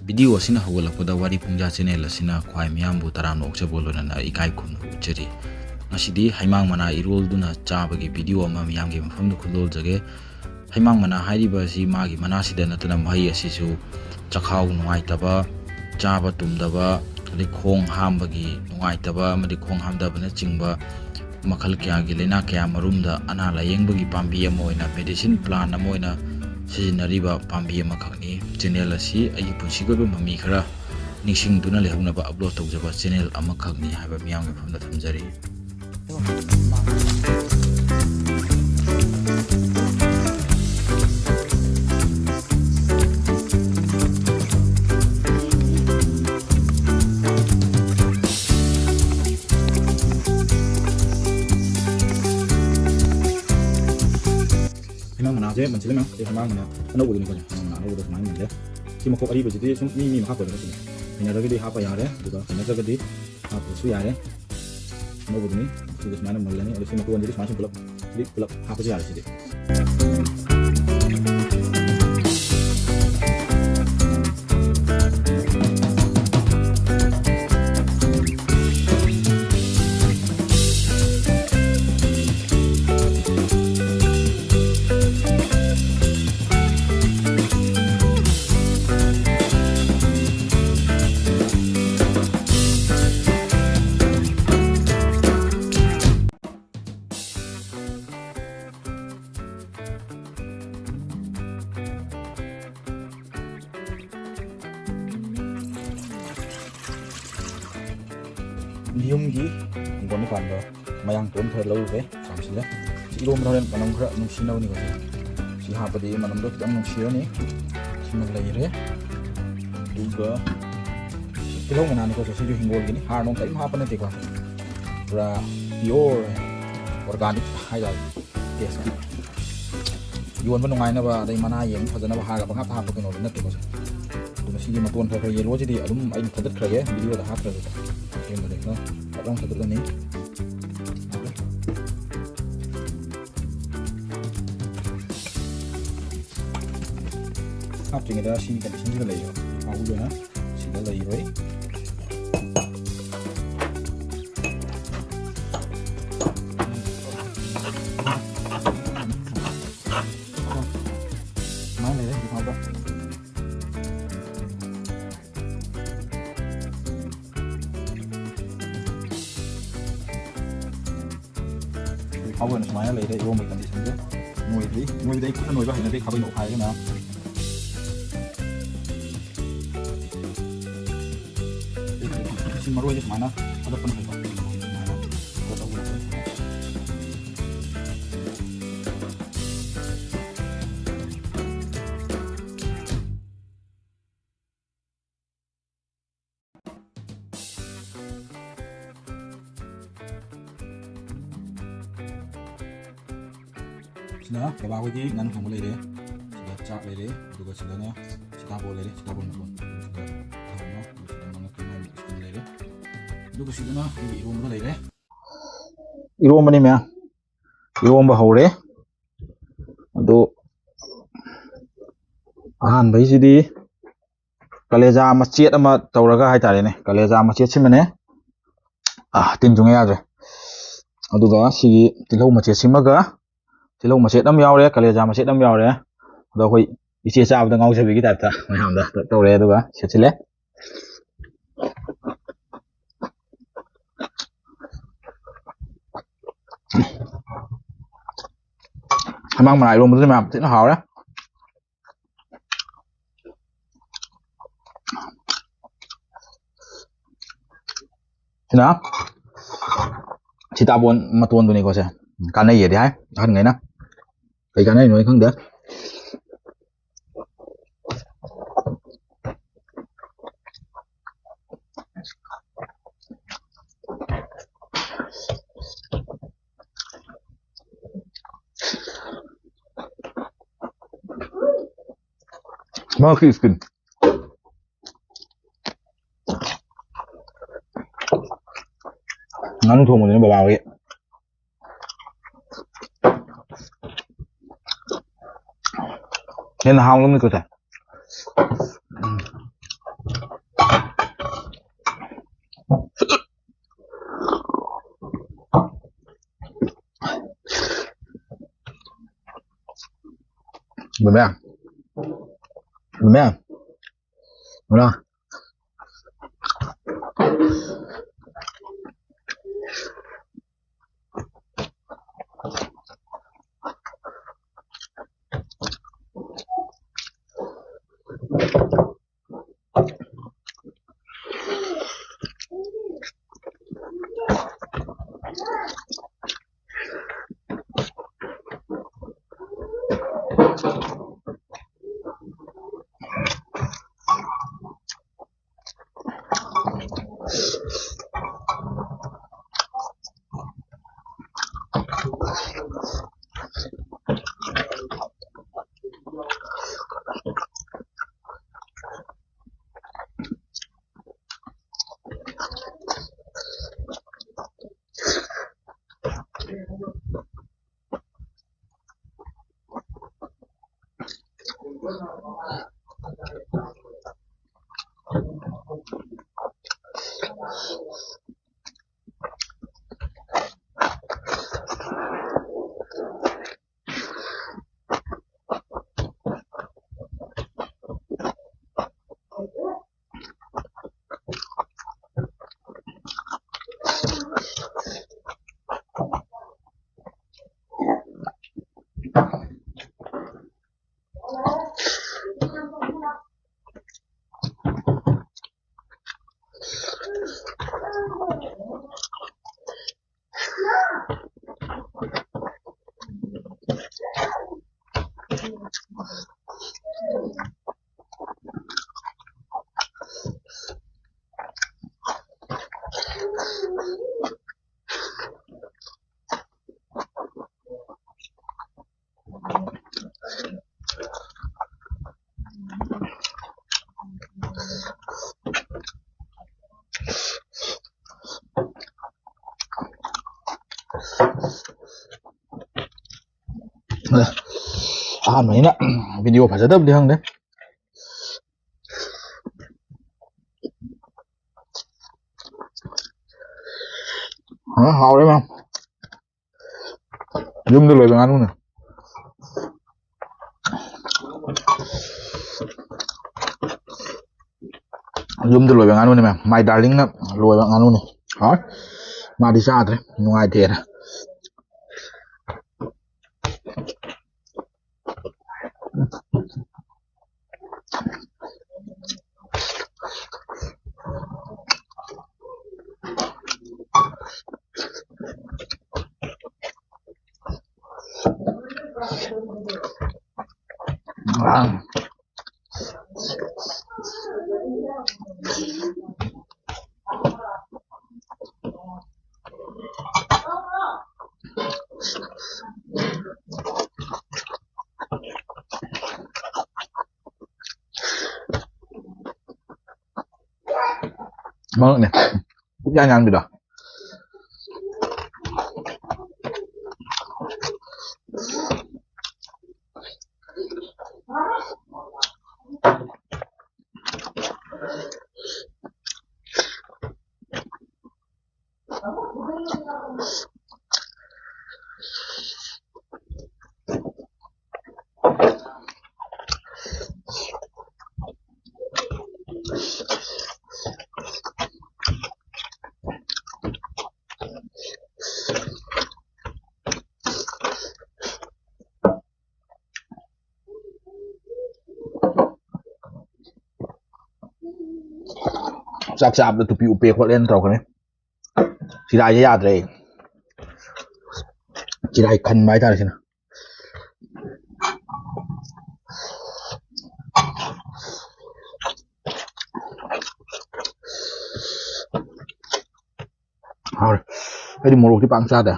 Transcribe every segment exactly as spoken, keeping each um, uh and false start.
Video ꯑꯁꯤꯅ ꯍꯧꯒꯠꯂꯛꯄꯗ ꯋꯥꯔꯤ ꯄꯨꯡꯖꯥ channel ꯑꯁꯤꯅ ꯈ꯭ꯋꯥꯏ ꯃꯤꯌꯥꯝꯕꯨ ꯇꯔꯥꯝꯅ ꯑꯣꯛꯆꯕ ꯂꯣꯏꯅꯅ ꯏꯀꯥꯏ ꯈꯨꯝꯅꯕ ꯎꯠꯆꯔꯤ꯫ ꯉꯁꯤꯗꯤ ꯍꯩꯃꯥꯡ ꯃꯅꯥ ꯏꯔꯣꯜꯗꯨꯅ ꯆꯥꯕꯒꯤ ꯚꯤꯗꯤꯑꯣ ꯑꯃ ꯃꯤꯌꯥꯝꯒꯤ ꯃꯐꯝꯗ ꯈꯨꯟꯗꯣꯜꯖꯒꯦ꯫ ꯍꯩꯃꯥꯡ ꯃꯅꯥ ꯍꯥꯏꯔꯤꯕ ꯑꯁꯤ ꯃꯥꯒꯤ ꯃꯅꯥꯁꯤꯗ ꯅꯠꯇꯅ ꯃꯍꯩ ꯑꯁꯤꯁꯨ ꯆꯈꯥꯎ ꯅꯨꯡꯉꯥꯏꯇꯕ, ꯆꯥꯕ ꯇꯨꯝꯗꯕ, ꯑꯗꯩ ꯈꯣꯡ ꯍꯥꯝꯕꯒꯤ ꯅꯨꯡꯉꯥꯏꯇꯕ ꯑꯃꯗꯤ ꯈꯣꯡ ꯍꯥꯝꯊꯕꯅꯆꯤꯡꯕ ꯃꯈꯜ ꯀꯌꯥꯒꯤ ꯂꯩꯅꯥ ꯀꯌꯥ ꯃꯔꯨꯝꯗ ꯑꯅꯥ ꯂꯥꯌꯦꯡꯕꯒꯤ ꯄꯥꯝꯕꯤ ꯑꯃ ꯑꯣꯏꯅ, ꯃꯦꯗꯤꯁꯤꯟ ꯄ꯭ꯂꯥꯟ ꯑꯃ ꯑꯣꯏꯅ ꯁꯤꯖꯤꯟꯅꯔꯤꯕ ꯄꯥꯝꯕꯤ ꯑꯃꯈꯛꯅꯤ꯫ ꯆꯦꯅꯦꯜ ꯑꯁꯤ ꯑꯩꯒꯤ ꯄꯨꯟꯁꯤꯒꯤ ꯑꯣꯏꯕ ꯃꯃꯤ ꯈꯔ ꯅꯤꯡꯁꯤꯡꯗꯨꯅ ꯂꯩꯍꯧꯅꯕ ꯑꯞꯂꯣꯗ ꯇꯧꯖꯕ ꯆꯦꯅꯦꯜ ꯑꯃꯈꯛꯅꯤ ꯍꯥꯏꯕ ꯃꯤꯌꯥꯝꯒꯤ ꯃꯐꯝꯗ ꯊꯝꯖꯔꯤ꯫ ꯍꯩꯃꯥꯡ ꯃꯅꯥꯁꯦ ꯃꯟꯁꯤꯜꯂꯦ ꯃꯌꯥꯝ꯫ ꯑꯗꯩ ꯍꯩꯃꯥꯡ ꯃꯅꯥ ꯑꯅꯧꯕꯗꯨꯅꯤꯀꯣ, ꯍꯩꯃꯥꯡ ꯃꯅꯥ ꯑꯅꯧꯕꯗꯣ ꯁꯨꯃꯥꯏꯅ ꯃꯟꯖꯜꯂꯦ꯫ ꯁꯤ ꯃꯈꯣꯛ ꯑꯔꯤꯕꯁꯤꯗꯤ ꯁꯨꯝ ꯃꯤ ꯃꯤ ꯃꯈꯥ ꯄꯣꯜꯂꯦ꯫ ꯁꯤꯅꯤ ꯍꯩꯅꯔꯒꯗꯤ ꯍꯥꯞꯄ ꯌꯥꯔꯦ, ꯑꯗꯨꯒ ꯍꯩꯅꯗ꯭ꯔꯒꯗꯤ ꯍꯥꯞꯇ꯭ꯔꯁꯨ ꯌꯥꯔꯦ꯫ ꯑꯅꯧꯕꯗꯨꯅꯤ꯫ ꯁꯤꯗ ꯁꯨꯃꯥꯏꯅ ꯃꯜꯂꯅꯤ꯫ ꯑꯗꯣ ꯁꯤ ꯃꯇꯣꯟꯁꯤꯗꯤ ꯁꯨꯃꯥꯏꯅ ꯁꯨꯝ ꯄꯨꯂꯞ, ꯁꯤꯗꯤ ꯄꯨꯂꯞ ꯍꯥꯞꯄꯁꯨ ꯌꯥꯔꯦ ꯁꯤꯗꯤ꯫ ꯌꯨꯝꯒꯤ ꯍꯤꯡꯒꯣꯜꯗ ꯄꯥꯟꯕ ꯃꯌꯥꯡꯇꯣꯟ ꯈꯔ ꯂꯧꯔꯨꯔꯦ, ꯆꯥꯝꯁꯤꯜꯂꯦ꯫ ꯁꯤ ꯏꯔꯣꯝꯕꯗ ꯍꯣꯔꯦꯟ ꯃꯅꯝ ꯈꯔ ꯅꯨꯡꯁꯤꯅꯕꯅꯤꯀꯣ ꯁꯤ꯫ ꯁꯤ ꯍꯥꯞꯄꯗꯤ ꯃꯅꯝꯗꯣ ꯈꯤꯇꯪ ꯅꯨꯡꯁꯤꯔꯅꯤ꯫ ꯁꯤꯃ ꯂꯩꯔꯦ꯫ ꯑꯗꯨꯒ ꯁꯤ ꯇꯤꯜꯍꯧ ꯃꯅꯥꯅꯤꯀꯣ ꯁꯦ꯫ ꯁꯤꯁꯨ ꯍꯤꯡꯒꯣꯜꯒꯤꯅꯤ, ꯍꯥꯔ ꯅꯨꯡ ꯀꯔꯤꯝ ꯍꯥꯞꯄ ꯅꯠꯇꯦꯀꯣ꯫ ꯄꯨꯔꯥ pure organic ꯍꯥꯏꯇꯥꯔꯦ꯫ ꯇꯦꯁꯇꯤ ꯌꯣꯟꯕ ꯅꯨꯡꯉꯥꯏꯅꯕ, ꯑꯗꯩ ꯃꯅꯥ ꯌꯦꯡꯕ ꯐꯖꯅꯕ ꯍꯥꯏꯔꯒ ꯄꯪꯍꯥꯞꯇ ꯍꯥꯞꯄ ꯀꯩꯅꯣꯗꯤ ꯅꯠꯇꯦꯀꯣ ꯁꯦ꯫ ꯑꯗꯨꯒ ꯁꯤꯒꯤ ꯃꯇꯣꯟ ꯈꯔ ꯈꯔ ꯌꯦꯜꯂꯣꯁꯤꯗꯤ ꯑꯗꯨꯝ ꯑꯩꯅ ꯊꯥꯗꯠꯈ꯭ꯔꯒꯦ, ꯚꯤꯗꯤꯑꯣꯗ ꯍꯥꯞꯈ꯭ꯔꯒꯦꯀꯣ꯫ ꯁꯤꯃꯗꯤ ꯈꯔ ꯐꯖꯅ ꯊꯥꯗꯠꯂꯅꯤ꯫ ꯍꯥꯞꯇ꯭ꯔꯤꯉꯩꯗ ꯁꯤꯒꯤ ꯀꯟꯗꯤꯁꯟꯁꯤꯗ ꯂꯩꯌꯦꯕ꯫ ꯑꯗꯨꯅ ꯁꯤꯗ ꯂꯩꯔꯣꯏ꯫ ꯁꯨꯃꯥꯏꯅ ꯂꯩꯔꯦ ꯍꯧꯖꯤꯛ ꯐꯥꯎꯕ꯫ ꯍꯧꯖꯤꯛ ꯐꯥꯎꯕ ꯑꯣꯏꯅ ꯁꯨꯃꯥꯏꯅ ꯂꯩꯔꯦ ꯏꯔꯣꯝꯕꯒꯤ condition ꯁꯦ꯫ ꯅꯣꯏꯗ꯭ꯔꯤ꯫ ꯅꯣꯏꯕꯗꯤ ꯑꯩ ꯈꯨꯠꯅ ꯅꯣꯏꯕ ꯍꯩꯅꯗꯦ, ꯈꯥꯕꯩꯅ ꯑꯣꯠꯈꯥꯏꯔꯒꯅ꯫ ꯁꯤ ꯃꯔꯣꯏꯁꯦ ꯁꯨꯃꯥꯏꯅ ꯊꯥꯗꯠꯄꯅ ꯐꯩꯀꯣ꯫ ꯁꯨꯃꯥꯏꯅ ꯇꯧꯕꯅ ꯐꯩ꯫ ꯁꯤꯅ ꯕꯕꯥ ꯍꯣꯏꯒꯤ ꯉꯥꯅꯨ ꯊꯣꯡꯕ ꯂꯩꯔꯦ, ꯁꯤꯗ ꯆꯥꯛ ꯂꯩꯔꯦ, ꯑꯗꯨꯒ ꯁꯤꯗꯅ ꯁꯤꯇꯥꯕꯣꯟ ꯂꯩꯔꯦ, ꯁꯤꯇꯥꯕꯣꯟ ꯃꯇꯣꯟ, ꯁꯤꯗ ꯊꯝꯃꯣ, ꯑꯗꯨꯒ ꯁꯤꯗ ꯃꯉꯛꯀꯤ ꯃꯥꯒꯤ skin ꯂꯩꯔꯦ, ꯑꯗꯨꯒ ꯁꯤꯗꯅ ꯑꯩꯒꯤ ꯏꯔꯣꯝꯕ ꯂꯩꯔꯦ꯫ ꯏꯔꯣꯝꯕꯅꯤ ꯃꯌꯥꯝ, ꯏꯔꯣꯝꯕ ꯍꯧꯔꯦ꯫ ꯑꯗꯨ ꯑꯍꯥꯟꯕꯩꯁꯤꯗꯤ ꯀꯂꯦꯖꯥ ꯃꯆꯦꯠ ꯑꯃ ꯇꯧꯔꯒ ꯍꯥꯏꯇꯥꯔꯦꯅꯦ, ꯀꯂꯦꯖꯥ ꯃꯆꯦꯠꯁꯤꯃꯅꯦ, ꯑꯥ, ꯇꯤꯟ ꯆꯨꯡꯉ ꯌꯥꯗ꯭ꯔꯦ꯫ ꯑꯗꯨꯒ ꯁꯤꯒꯤ ꯇꯤꯜꯍꯧ ꯃꯆꯦꯠꯁꯤꯃꯒ, ꯇꯤꯜꯍꯧ ꯃꯆꯦꯠ ꯑꯃ ꯌꯥꯎꯔꯦ, ꯀꯂꯦꯖꯥ ꯃꯆꯦꯠ ꯑꯃ ꯌꯥꯎꯔꯦ꯫ ꯑꯗꯣ ꯑꯩꯈꯣꯏ ꯏꯆꯦ ꯆꯥꯕꯗ ꯉꯥꯎꯖꯕꯤꯒꯤ type ꯇ ꯃꯌꯥꯝꯗ ꯇꯧꯔꯦ, ꯑꯗꯨꯒ ꯁꯦꯠꯆꯤꯜꯂꯦ꯫ ꯍꯃꯥꯡ ꯃꯅꯥ ꯏꯔꯣꯝꯕꯗꯨꯁꯨ ꯃꯌꯥꯝ ꯊꯤꯅ ꯍꯥꯎꯔꯦ꯫ ꯁꯤꯅ ꯁꯤꯇꯥꯕꯣꯟ ꯃꯇꯣꯟꯗꯨꯅꯤꯀꯣ ꯁꯦ꯫ ꯀꯥꯟꯅꯩꯌꯦꯗꯤ ꯍꯥꯏ ꯑꯍꯟꯈꯩꯅ꯫ ꯀꯩ ꯀꯥꯟꯅꯩꯅꯣ ꯑꯩ ꯈꯪꯗꯦ꯫ ꯃꯥꯒꯤ skin꯫ ꯉꯥꯅꯨ ꯊꯣꯡꯕꯗꯨꯅ ꯕꯕꯥ ꯍꯣꯏꯒꯤ ꯍꯦꯟꯅ ꯍꯥꯎꯅꯕꯅꯤꯀꯣ ꯁꯦ꯫ ꯎꯝ꯫ ꯕꯦꯝꯃ꯫ ꯕꯦꯝꯃ꯫ ꯕꯦꯝꯃ꯫ ꯑꯍꯥꯟꯕꯅꯤꯅ video ꯐꯖꯗꯕꯗꯤ ꯈꯪꯗꯦ꯫ ꯑ, ꯍꯥꯎꯔꯦ ꯃꯌꯥꯝ꯫ ꯌꯨꯝꯗ ꯂꯣꯏꯕ ꯉꯥꯅꯨꯅ꯫ ꯌꯨꯝꯗ ꯂꯣꯏꯕ ꯉꯥꯅꯨꯅꯦ, ꯃꯌꯥꯝ꯫ My darlingꯅ ꯂꯣꯏꯕ ꯉꯥꯅꯨꯅꯦ꯫ ꯍꯣꯏ, ꯃꯥꯗꯤ ꯆꯥꯗ꯭ꯔꯦ, ꯅꯨꯡꯉꯥꯏꯇꯦꯅ꯫ ꯃꯉꯛꯅꯦ꯫ ꯄꯨꯛꯌꯥꯟ ꯌꯥꯟꯕꯤꯗꯣ꯫ ꯆꯥꯛ ꯆꯥꯕꯗ ꯇꯨꯄꯤ ꯎꯞꯄꯦ ꯈꯣꯠꯂꯦꯅ ꯇꯧꯔꯛꯀꯅꯤ꯫ ꯆꯤꯔꯥꯏꯁꯦ ꯌꯥꯗ꯭ꯔꯦ꯫ ꯆꯤꯔꯥꯏ ꯈꯟꯕ ꯍꯥꯏꯇꯥꯔꯦ ꯁꯤꯅ꯫ ꯍꯥꯎꯔꯦ꯫ ꯑꯩꯗꯤ ꯃꯣꯔꯣꯛꯇꯤ ꯄꯥꯛ ꯆꯥꯗꯦ꯫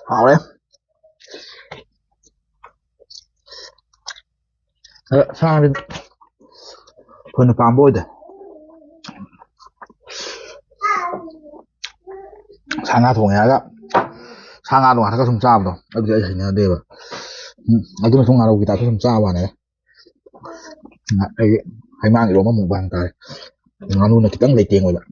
ꯍꯥꯎꯔꯦ꯫ ꯑꯗꯣ ꯁꯥꯗꯤ ꯊꯣꯏꯅ ꯄꯥꯝꯕ ꯑꯣꯏꯗꯦ꯫ ꯁꯥ ꯉꯥ ꯊꯣꯡꯉꯦ ꯍꯥꯏꯔꯒ ꯁꯥ ꯉꯥꯗꯣ ꯉꯥꯛꯇ ꯁꯨꯝ ꯆꯥꯕꯗꯣ ꯑꯗꯨꯗꯤ ꯑꯩ ꯍꯩꯅꯗꯦꯕ꯫ ꯎꯝ, ꯑꯗꯨꯅ ꯁꯨꯝ ꯉꯥꯔꯧꯒꯤ ꯇꯥꯏꯞꯇ ꯁꯨꯝ ꯆꯥꯕ ꯋꯥꯅꯦ꯫ ꯑꯩꯒꯤ ꯍꯩꯃꯥꯡ ꯏꯔꯣꯝꯕ ꯃꯨꯛꯕꯥꯡ ꯇꯥꯔꯦ꯫ ꯉꯥꯅꯨꯅ ꯈꯤꯇꯪ ꯂꯩꯇꯦꯡ ꯑꯣꯏꯕ꯫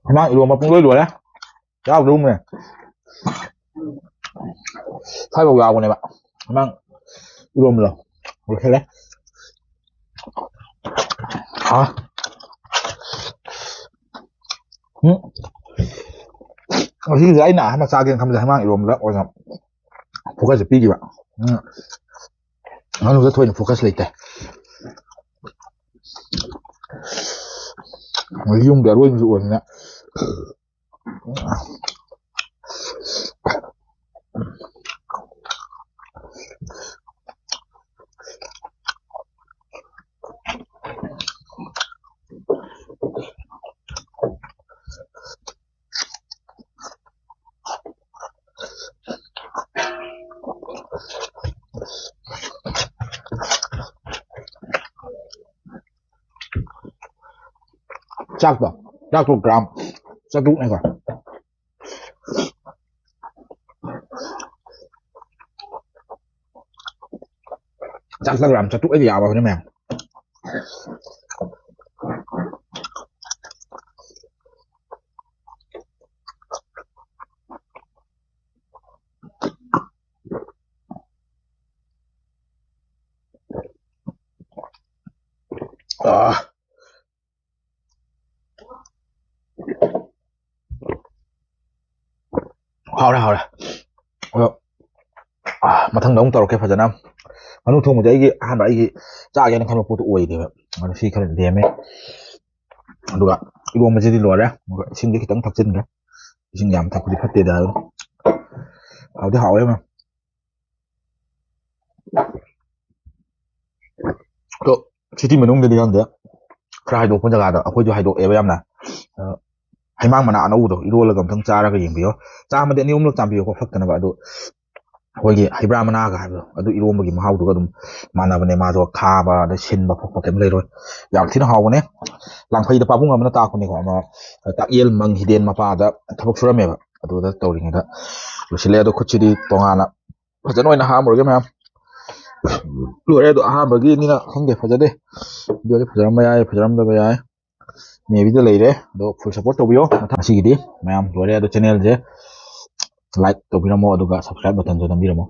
ꯍꯩꯃꯥꯡ ꯏꯔꯣꯝꯕ ꯄꯨꯡꯂꯣꯏ ꯂꯣꯏꯔꯦ꯫ ꯌꯥꯎꯗ꯭ꯔꯨꯝꯅꯦ꯫ ꯁ꯭ꯋꯥꯏꯐꯥꯎ ꯌꯥꯎꯕꯅꯦꯕ꯫ ꯍꯩꯃꯥꯡ ꯏꯔꯣꯝꯕꯗꯣ꯫ ꯂꯣꯏꯁꯜꯂꯦ꯫ ꯍꯥꯎꯋꯦ꯫ ꯎꯝ꯫ ꯉꯁꯤꯒꯤꯁꯦ ꯑꯩꯅ ꯑꯍꯥꯟꯕ ꯆꯥꯒꯦꯅ ꯈꯟꯕꯁꯦ ꯍꯩꯃꯥꯡ ꯏꯔꯣꯝꯕꯗ ꯑꯣꯏꯅ focus ꯁꯦ ꯄꯤꯈꯤꯕ꯫ ꯎꯝ꯫ ꯉꯥꯅꯨꯗ ꯊꯣꯏꯅ focus ꯂꯩꯇꯦ꯫ ꯌꯨꯝꯒꯤ ꯑꯔꯣꯏꯕꯁꯨ ꯑꯣꯏꯕꯅꯤꯅ꯫ ꯆꯥꯛꯇꯣ ꯆꯥꯛꯇꯣ ꯒ꯭ꯔꯥꯝ ꯆꯥꯇ꯭ꯔꯨꯛꯅꯦꯀꯣ꯫ ꯆꯥꯛ ꯆꯥꯛ ꯒ꯭ꯔꯥꯝ ꯆꯥꯇ꯭ꯔꯨꯛ ꯑꯩꯗꯤ ꯌꯥꯕ ꯍꯧꯅꯦ ꯃꯌꯥꯝ꯫ ꯑꯥ꯫ ꯍꯥꯎꯔꯦ ꯍꯥꯎꯔꯦ꯫ ꯑꯗꯣ ꯃꯊꯪꯗ ꯑꯃꯨꯛ ꯇꯧꯔꯛꯀꯦ ꯐꯖꯅ꯫ ꯉꯥꯅꯨ ꯊꯣꯡꯕꯁꯦ ꯑꯩꯒꯤ ꯑꯍꯥꯟꯕ ꯑꯩꯒꯤ ꯆꯥꯒꯦꯅ ꯈꯟꯕ ꯄꯣꯠꯇꯨ ꯑꯣꯏꯗꯦꯕ꯫ ꯉꯥꯅꯨ ꯁꯤ ꯈꯔ ꯂꯦꯝꯃꯦ꯫ ꯑꯗꯨꯒ ꯏꯔꯣꯝꯕꯁꯤꯗꯤ ꯂꯣꯏꯔꯦ꯫ ꯑꯗꯨꯒ ꯏꯁꯤꯡꯗꯤ ꯈꯤꯇꯪ ꯊꯛꯆꯤꯟꯈ꯭ꯔꯦ꯫ ꯏꯁꯤꯡ ꯌꯥꯝ ꯊꯛꯄꯗꯤ ꯐꯠꯇꯦꯗ꯫ ꯍꯥꯎꯗꯤ ꯍꯥꯎꯋꯦ ꯃꯌꯥꯝ꯫ ꯑꯗꯣ ꯁꯤꯇꯤ ꯃꯅꯨꯡꯗꯗꯤ ꯈꯪꯗꯦ, ꯈꯔ ꯍꯥꯏꯗꯣꯛꯄ ꯖꯒꯥꯗ ꯑꯩꯈꯣꯏꯁꯨ ꯍꯥꯏꯗꯣꯛꯑꯦꯕ ꯌꯥꯝꯅ꯫ ꯑ, ꯍꯩꯃꯥꯡ ꯃꯅꯥ ꯑꯅꯧꯕꯗꯣ ꯏꯔꯣꯜꯂꯒ ꯑꯃꯨꯛꯇꯪ ꯆꯥꯔꯒ ꯌꯦꯡꯕꯤꯌꯣ꯫ ꯆꯥꯝꯃꯗꯤ ꯑꯅꯤ ꯑꯍꯨꯝꯂꯛ ꯆꯥꯝꯕꯤꯌꯣꯀꯣ, ꯐꯛꯇꯅꯕ꯫ ꯑꯗꯨ ꯑꯩꯈꯣꯏꯒꯤ ꯍꯩꯕ꯭ꯔꯥ ꯃꯅꯥꯒ ꯍꯥꯏꯕꯗꯣ, ꯑꯗꯨ ꯏꯔꯣꯝꯕꯒꯤ ꯃꯍꯥꯎꯗꯨꯒ ꯑꯗꯨꯝ ꯃꯥꯟꯅꯕꯅꯦ꯫ ꯃꯥꯗꯣ ꯈꯥꯕ ꯑꯗꯩ ꯁꯤꯟꯕ ꯈꯣꯠꯄ ꯀꯩꯝ ꯂꯩꯔꯣꯏ꯫ ꯌꯥꯝ ꯊꯤꯅ ꯍꯥꯎꯕꯅꯦ꯫ ꯂꯥꯡꯐꯩꯗ ꯄꯥꯕꯨꯡ ꯑꯃꯅ ꯇꯥꯛꯄꯅꯦꯀꯣ꯫ ꯑꯃ ꯇꯥꯛꯌꯦꯜ ꯃꯪ ꯍꯤꯗꯦꯟ ꯃꯄꯥꯗ ꯊꯕꯛ ꯁꯨꯔꯝꯃꯦꯕ꯫ ꯑꯗꯨꯗ ꯇꯧꯔꯤꯉꯩꯗ ꯂꯣꯏꯁꯤꯜꯂꯦ꯫ ꯑꯗꯣ ꯈꯨꯠꯁꯤꯗꯤ ꯇꯣꯉꯥꯟꯅ ꯐꯖꯅ ꯑꯣꯏꯅ ꯍꯥꯝꯃꯨꯔꯒꯦ ꯃꯌꯥꯝ꯫ ꯂꯣꯏꯔꯦ꯫ ꯑꯗꯣ ꯑꯍꯥꯟꯕꯒꯤꯅꯤꯅ ꯈꯪꯗꯦ, ꯐꯖꯗꯦ꯫ ꯚꯤꯗꯤꯑꯣꯁꯦ ꯐꯖꯔꯝꯕ ꯌꯥꯏ, ꯐꯖꯔꯝꯗꯕ ꯌꯥꯏ꯫ ꯃꯦꯕꯤꯗ ꯂꯩꯔꯦ꯫ ꯑꯗꯣ ꯐꯨꯜ ꯁꯞꯄꯣꯔꯠ ꯇꯧꯕꯤꯌꯣ꯫ ꯃꯊꯪ ꯑꯁꯤꯒꯤꯗꯤ ꯃꯌꯥꯝ ꯂꯣꯏꯔꯦ꯫ ꯑꯗꯣ ꯆꯦꯅꯦꯜꯁꯦ ꯂꯥꯏꯛ ꯇꯧꯕꯤꯔꯝꯃꯣ, ꯑꯗꯨꯒ ꯁꯕꯁꯀ꯭ꯔꯥꯏꯕ ꯕꯇꯟꯁꯨ ꯅꯝꯕꯤꯔꯝꯃꯣ꯫